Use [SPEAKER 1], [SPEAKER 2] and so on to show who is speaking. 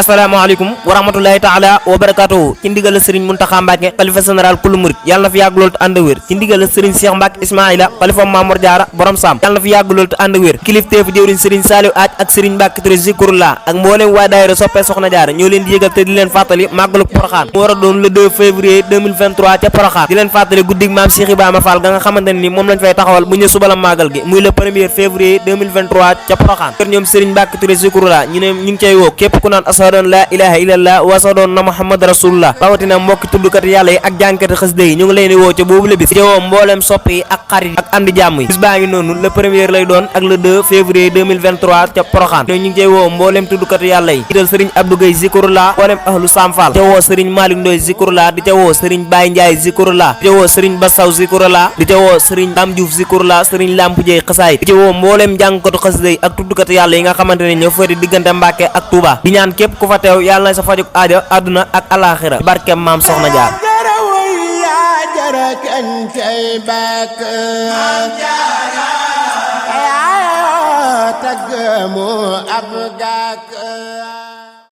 [SPEAKER 1] asalaamaaleykum wa rahmatulahi taala wa barakatuhu ci ndigal la Serigne Mountakha Mbacké xalifa général kulu murid yàlla na fi yàgg lool te ànd wér ci ndigal la Serigne Cheikh Mbacké Ismaïla xalifa Mamour Diarra borom Sam yàlla na fi yàgg lool te ànd wér kilifteefu jëwriñ Serigne Saliou Aaj ak Serigne Mbacké Touré Zikrullah ak mboolem waa daayira soppee Soxna Jaara ñoo leen di yëgal te di leen fàttali màggalu Porokhane mu war a doon le 2 février 2023 ca Porokhane di leen fàttali guddig maam Cheikh Ibrahima Fall ga nga xamante ne ni moom lañ fay taxawal bu ñu suba la màggal gi muy le 1er février 2023 ca Porokhane kër ñoom Serigne Mbacké Touré Zikrullah ñu ngi cay woo képp ku naan ashhadu an la ilaha illallah wa ashhadu anna muhammad rasulullah rawatina mbokki tuddkat yàlla yi ak jànkati xasida yi ñu ngi leen di woo ca boobu la bis di woo mbooleem sopp yi ak xarit ak andi jàmm yi bis baa ngi noonu le premier lay doon ak le 2 février 2023 ca Porokhane ñu ngi cay woo mbooleem tuddkat yàlla yi jiital Serigne Abdou Gueye Zikrullah mbooleem ahlu Samfal di ca woo Serigne Malick Ndoye Zikrullah di ca woo Serigne Baye Ndiaye Zikrullah di ca woo Serigne Bassaw Zikrullah di ca woo Serigne Dame Diouf Zikrullah Serigne Lamp Dieye Xasaay di ca woo mbooleem jànkatu xasida yi ak tuddkat yàlla yi nga xamante ne ñoo féete diggante Mbacké ak Touba di ñaan képp ku fa teew yàlla na sa fajuk aajo àdduna ak alaxira barkeem maam Soxna Jaara
[SPEAKER 2] tagg mu ab gàkk